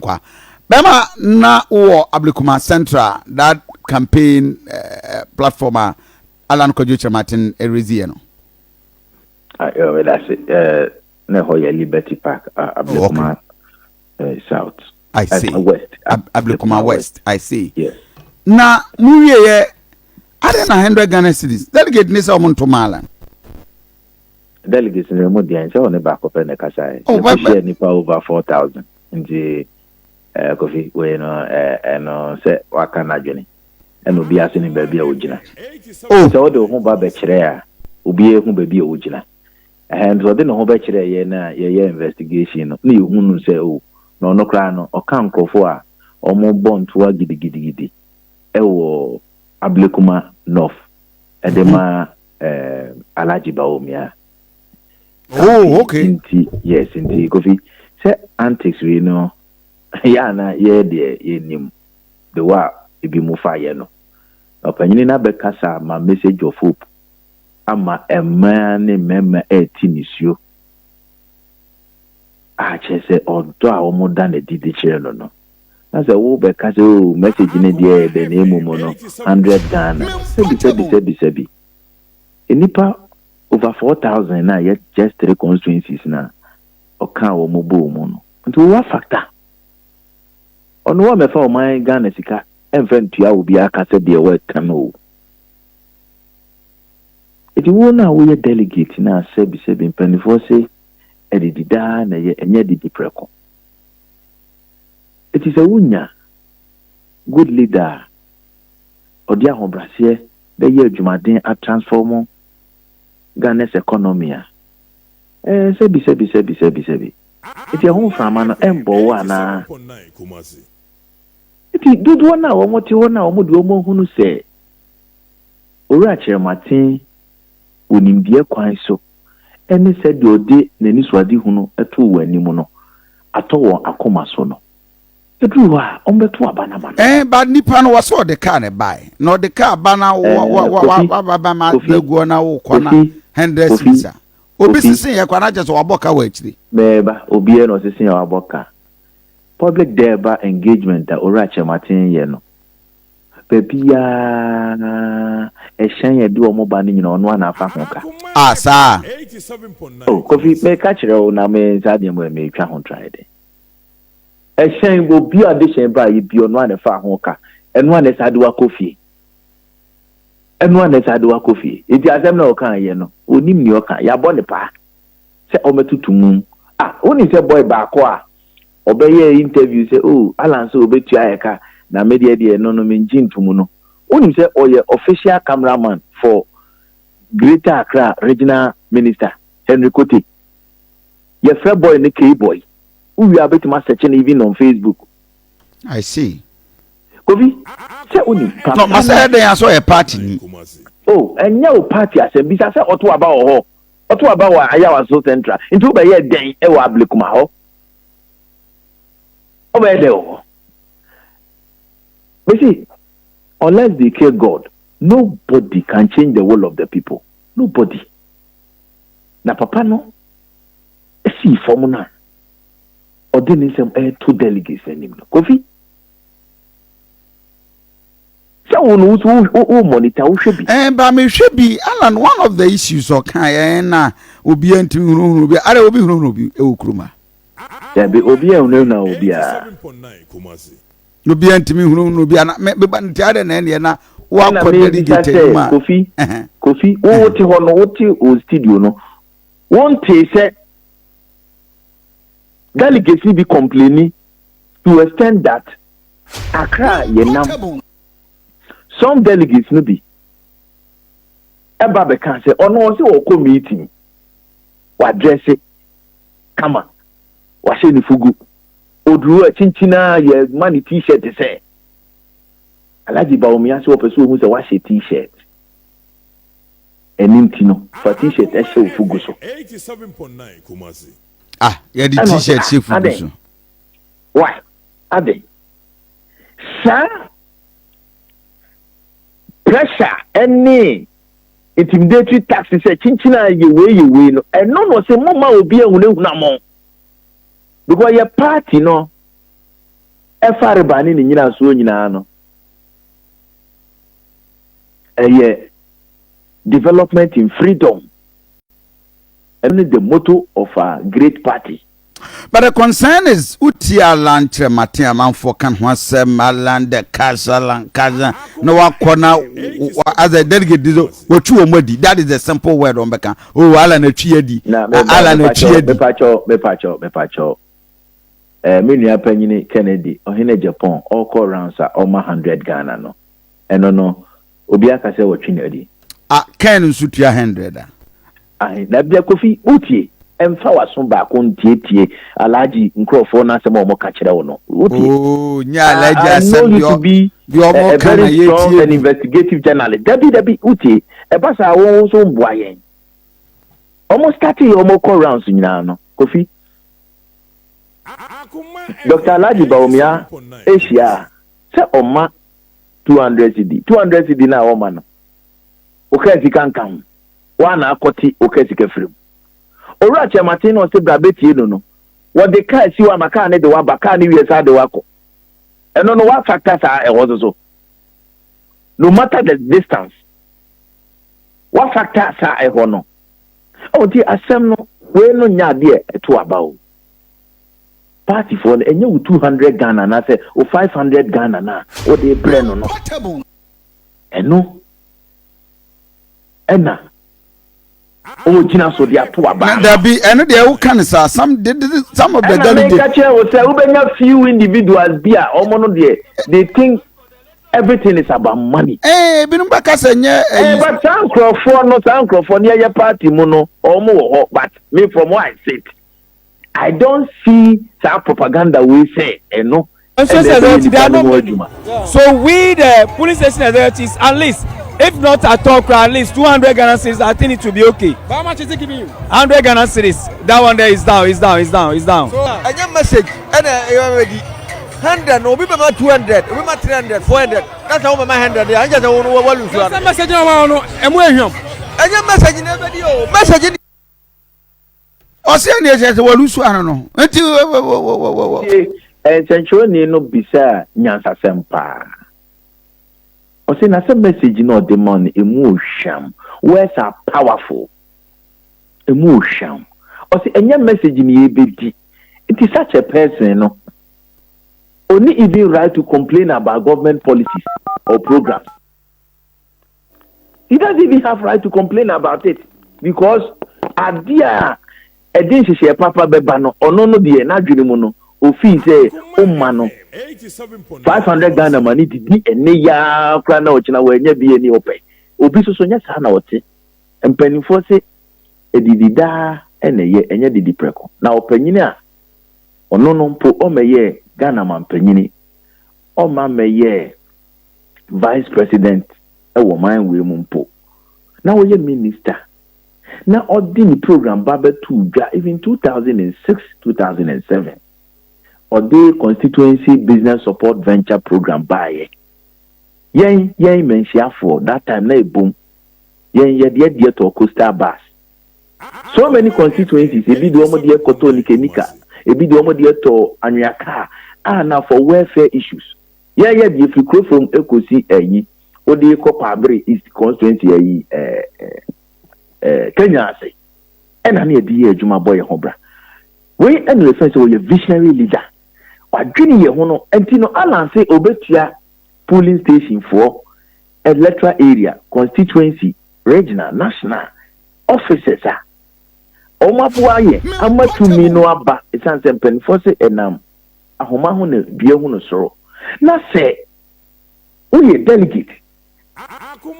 Amankwaa. Bɛma na wowɔ Ablekuma Central, that campaign platform a Alan Kwadwo Kyerematen rezi yɛ no. Ah, yo, meda ase. Na ɛhɔ yɛ Liberty Park, Ablekuma, oh, okay. South. I see. West. Ablekuma West. I see. Yes. Na mu wie yɛ ade na 100 Ghana cedis. Delegate ne sɛ ɔmo nto ma Alan. Delegates no mu deɛ, sɛ ɔne baako pɛ na ɛkasa. Oh, yɛkɔhyia nipa over 4,000, nti Kofi, wei no, ɛno sɛ waka n'adwene ɛna obi ase ne baabi a ogyina. Oh. Sɛ wode wo ho ba bɛkyerɛ a, obi ehu baabi a ogyina. Ɛhɛn, nti ɔde ne ho bɛkyerɛ yɛ na yɛyɛ investigation no na yɛhu no sɛ, o, na ɔno koraa no ɔka nkurɔfoɔ a wɔn bɔ ntoa gidigidigidi ɛwɔ Ablekuma North ɛde ma Alhaji Bawumia. Oh, okay. Nti yes, nti Kofi, sɛ antics wei no yɛ ana yɛ deɛ yɛnim de wa ebi mu fa yɛ no, na ɔpanyini no abɛkasa ma message of hope ama mmaa ne mmarima ɛɛti nisuo a kyerɛ sɛ ɔdɔ a wɔn da n'adi de kyerɛ no, na sɛ wobɛka sɛ, o, message ne deɛ yɛ dɛ, na emu mu no 100 Ghana, sɛbi sɛbi sɛbi sɛbi, nipa over 4,000 na yɛ just three constituencies na ɔka a wɔn bɔ mu no, nti wɔwɔ factor ɔno wɔn mɛfa ɔman Ghana sika ɛnfɛ ntua obi aka sɛ deɛ wɔka no o. Eti wo na woyɛ delegate na sɛbi sɛbi, mpanimfoɔ sɛ ɛdidi daa na ɛyɛ, ɛnyɛ didi prɛko. Eti sɛ wonya good leader a ɔde ahobrɛaseɛ bɛyɛ adwumaden atransform Ghana's economy a, sɛbi sɛbi sɛbi sɛbi sɛbi, eti ɛho mframa no ɛmbɔ wo anaa? Eti dodoɔ no a wɔn te hɔ no a wɔn de wɔn ahunu sɛ Owura Kyerɛmaten wɔ nimdeɛ kwan so ɛne sɛdeɛ ɔde n'ani so ade hunu too wɔn anim no atɔ wɔn akoma so no, ɛduru hɔ a wɔbɛto aba no ama no. Ba nipa no wɔsɛ ɔde kaa ne bae na ɔde kaa ba na Kofi, wa ba ma Kofi, aguɔ na wokɔ na Kofi, 100 Kofi, cedis a obi Kofi. sese yɛ kɔ na kyerɛ sɛ wabɔ ka wɔ akyire. Mɛɛba obiara na ɔsese a wabɔ ka. Public durbar engagement a Owura Kyerɛmaten yɛ no, baabiaa ɛhyɛn yɛde wɔn ba no nyina, ɔno ana afa ho ka. A saa. Oh, Kofi, meka kyerɛ wo na me saa deɛ mu ɛ metwa ho try de ɛhyɛn, obi a ɔde hyɛn baa yi bi, ɔno ana fa ho ka, ɛno ana saa de wakɔ fie, ɛno ana saa de wakɔ fie. Eti asɛm na ɔka yɛ no, onim nea ɔka, yabɔ ne paa sɛ ɔmɛtutu mu ah, wonim sɛ boy baako a ɔbɛyɛ interview sɛ, oh, Alan sɛ obetua yɛ ka na me deɛ no mengye ntomu no, wonim sɛ ɔyɛ official cameraman for Greater Accra Regional Minister Henry Quartey. Yɛfrɛ boy no K Boy. Wowie a, wobɛtumi asɛkye no even on Facebook. I see. Kofi, sɛ wonim No papa masa no yɛ dɛn asɛ ɔyɛ party ni? Oh, ɛnyɛ wo party asɛm. Bisa sɛ ɔto aba wɔ hɔ, ɔto aba wɔ Ayawaso Central, nti wobɛyɛ dɛn ɛwɔ Ablekuma hɔ? Wobɛyɛ dɛn wɔ hɔ? Bɛsi, unless they kill God, nobody can change the will of the people, nobody. Na papa no sii fam no a ɔde ne nsɛm ɛto delegates anim no, Kofi, sɛ wo no wo so wo monitor, wohwɛ bi. Ba mehwɛ bi. Alan, one of the issues ɔka yɛn na obiara ntumi hunuhunu bi ara, obi hunuhunu bi ɛwɔ kurom a. Dabi, obi a hunahuna obiara. Obiara ntumi hunuhunu bi ana me ba nti adɛ na ɛneɛ na ɛna wakɔ mebisa delegate sɛ anim a. Kofi, Kofi, wo wote hɔ no, wote o studio no, wontee sɛ delegates ni bi complaini to extend that Accra yɛ nam some delegates no bi ɛba bɛka sɛ ɔno ɔsɛ ɔkɔ meeting, wadrɛse kama, wahyɛ ne fugu, oduru a kyinkyina yɛ ma ne T-shirt sɛ Alhaji Bawumia sɛ ɔpɛ sɛ ohu sɛ wahyɛ T-shirt, ɛne nti no fa T-shirt ɛhyɛ wo fugu so. Ah, yɛde ɛna ɔsɛ, T-shirt hyɛ ah, fugu adɛn? so. Why adɛn saa pressure ɛne intimidatory tax sɛ kyinkyin a yɛ wei yɛ wei no, ɛno na ɔsɛ mo ma obi ehunahuna mo because yɛ party no. Ɛfa reba ne ne nyinasoɔ nyinaa no, ɛyɛ development in freedom. Ɛno ne the motto of our great party. But the concern is, wotie Alan Kyerɛmaten, amanfoɔ ka ho asɛm, Alan the cash, Alan cash, na wakɔ na as a delegate di so wɔtwi wɔn adi. That is the simple word wɔn bɛka. Oh, Alan atwi adi. Na Alan atwi adi. Mepakyɛw, mepakyɛw, mepakyɛw, me nua panyini Kennedy Ɔhene Japan ɔkɔ rounds a ɔma 100 Ghana no, ɛno no obi aka sɛ wɔtwe no adi? Ah, Ken nso tua 100 a. Ahe na bia Kofi, wotie, ɛmfa w'aso baako ntietie Alhaji nkurɔfoɔ no asɛm a wɔn ka kyerɛ wo no, wotie. Oh, nye Alhaji asɛm deɛ deɛ ɔmo ka na yɛtie. An investigative journalist, dabi dabi, wotie, ɛba saa wɔn nso mboa yɛn. Wɔn start yɛ wɔn kɔ rounds nyinaa no, Kofi, Dr Alhaji Bawumia ahyia sɛ ɔma 200 cedi, 200 cedi na ɔma no, ɔka sika nka ho wana akɔte ɔka sika firi mu. Owura Kyɛmaten na ɔsɛ bra bɛtie no no, wɔde kaa si hɔ ama kaa ne de waba, kaa ne wie saa de wakɔ. Ɛno no wafactor saa ɛhɔ so so, no matter the distance, wafactor saa ɛhɔ no. Ɔn ti asɛm no wei no nya adeɛ ɛto aba o. Partyfoɔ no, ɛnyɛ wo 200 Ghana anaasɛ wo 500 Ghana na wode brɛ no no, ɛno ɛna ɔgyina so de ato aba. Na dabi, ɛno deɛ woka ne saa, some of the ɛna meka kyerɛ wo sɛ wobɛnya few individuals bi a ɔmo no deɛ, they think everything is about money. Ebinom bɛka sɛ nyɛ. Ɛyi. But saa nkurɔfoɔ no, saa nkurɔfoɔ no yɛyɛ party mu no, ɔmo wɔ hɔ, but me, from where I sit, I don't see saa propaganda wei sɛ ɛno. Constituency executive, there are not many. So we, the polling station executives, at least, if not at all, at least 200 Ghana cedis, I think it will be okay. But how much is it giving you? 100 Ghana cedis. That one there is down, is down, is down, is down. So, ɛnyɛ message ɛna ɛyɛ bɛ di 100 na obi bɛ ma 200, obi ma 300, 400, na sɛ wo bɛ ma 100 yɛ ɛnyɛ sɛ wo wo lose ano. Sɛ message na wɔn no ɛmu ehwam. Ɛnyɛ message na ɛbɛ di o, message ni. Ɔsɛ ɛni ɛsɛ sɛ wɔlusu ano no nti. Nsɛnkyerɛwni no bisa nyansasɛm paa. Ɔsɛ na sɛ message na ɔde ma no emu ohwam, words are powerful, emu ohwam. Ɔsɛ ɛnyɛ message ni yɛbɛdi, nti such a person no only even right to complain about government policies or programs. He doesn't even have right to complain about it because adeɛ a ɛde nhyehyɛ papa bɛba no, ɔno no deɛ, n'adwene mu no, ofii sɛ ɔma no 500 Ghana ma ne didi ɛne yaa koraa na ɔkyena wɔanya bi ani ɔpɛ obi soso nyɛ saa na ɔte. Mpanimfoɔ se ɛdidi daa ɛna ɛyɛ, ɛnyɛ didi prɛko. Na ɔpanyini a ɔno no mpo ɔmɛyɛ Ghana mampanyini, ɔma mɛyɛ vice president ɛwɔ man wei mu mpo na wɔyɛ minister na ɔde ne program ba bɛto dwa, even 2006, 2007, ɔde Constituency Business Support Venture Program baayɛ. Yɛn manhyiafoɔ that time na ebom yɛn yɛde ɛdeɛ tɔ coastal bus. So many constituencies, ebi de wɔn deɛ kɔtɔ nikanika, ebi de wɔn deɛ tɔ anwea kaa a na for welfare issues. Yɛn yɛ deɛ firi kuro fam ekosi ɛyi wɔde kɔ Kwaabere East constituency, ɛyi ɛɛ ɛɛ Kenya ase, ɛna ne yɛde yɛ adwuma bɔ yɛn ho bra. Wei ɛna yɛfɛn sɛ wɔyɛ visionary leader, wadwene yɛn ho no. Nti no Alan sɛ obetua polling station foɔ, electoral area, constituency, regional, national officers a wɔn aboa yɛ ama tumi no aba, esan sɛ mpanimfoɔ sɛ ɛnam ahoma ho na dua ho no soro. Na sɛ woyɛ delegate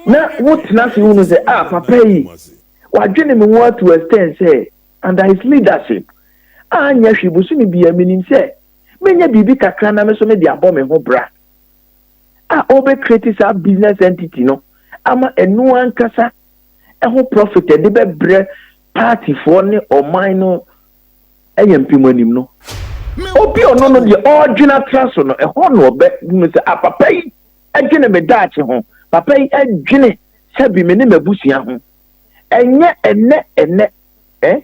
na wotena ase hunu sɛ, ah, papa yi wadwene me ho ato extent sɛ under his leadership a nyɛ hwee bosome bia menim sɛ menyɛ biribi kakra na me so mede abɔ me ho bra a ɔbɛ create saa business entity no ama ɛno ankasa ɛho profit ɛde bɛbrɛ partyfoɔ ne ɔman no, ɛyɛ mpem anim no. Obi ɔno no deɛ ɔredwene atra so no, ɛhɔ na ɔbɛ hunu sɛ, ah, papa yi ɛdwene me daakye ho, papa yi ɛdwene sɛbi me ne m'abusua ho. Ɛnyɛ ɛnɛ ɛnɛ ɛ.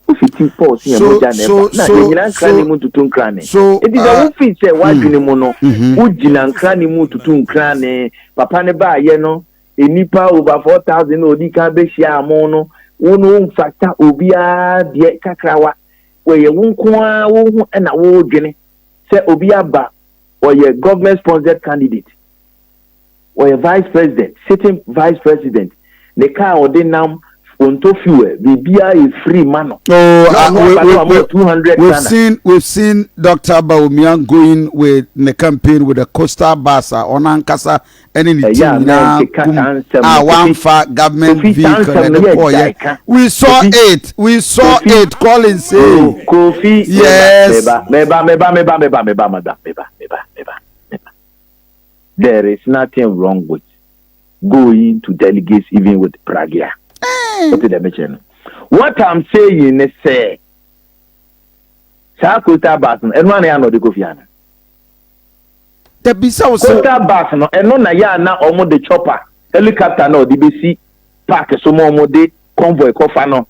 Wofiti Paul sɛ yɛn mogya na ɛba na yɛnyina nkrane mu ntutu nkrane. Enti sɛ wofi sɛ w'adwene mu no wogyina nkrane mu tutu nkrane, papa no baayɛ no nnipa over 4,000 na ɔdi kan bɛhyiaa mo no, wo no womfata obiara deɛ kakrawa. Wɔyɛ wo nko ara wo ho na wodwene sɛ obi aba ɔyɛ government sponsored candidate. Ɔyɛ vice president, sitting vice president. Ne car a ɔde nam ɔntɔ fuel, biribiara yɛ free ma no. Oh, uh, we, we, we, we've seen we've seen Dr. Bawumia going with the campaign with the coastal bus a ɔno ankasa ɛne ne team nyinaa kum a wamfa government vehicle ɛde kɔɔyɛ. We saw it, we saw it. Colin say. Kofi, yes. Meba, meba, meba, meba, meba, meba, meba, meba, meba, meba. There is nothing wrong with going to delegates even with pragya. Wote deɛ mekyerɛ no? What I'm saying ne sɛ saa coastal bus no ɛno ana yɛ ana ɔde kɔ fie ana? Dabi sɛ wo sɛ coastal bus no ɛno na yɛ ana wɔn de chopper helicopter na ɔde bɛsi park so ma wɔn de convoy kɔfa no.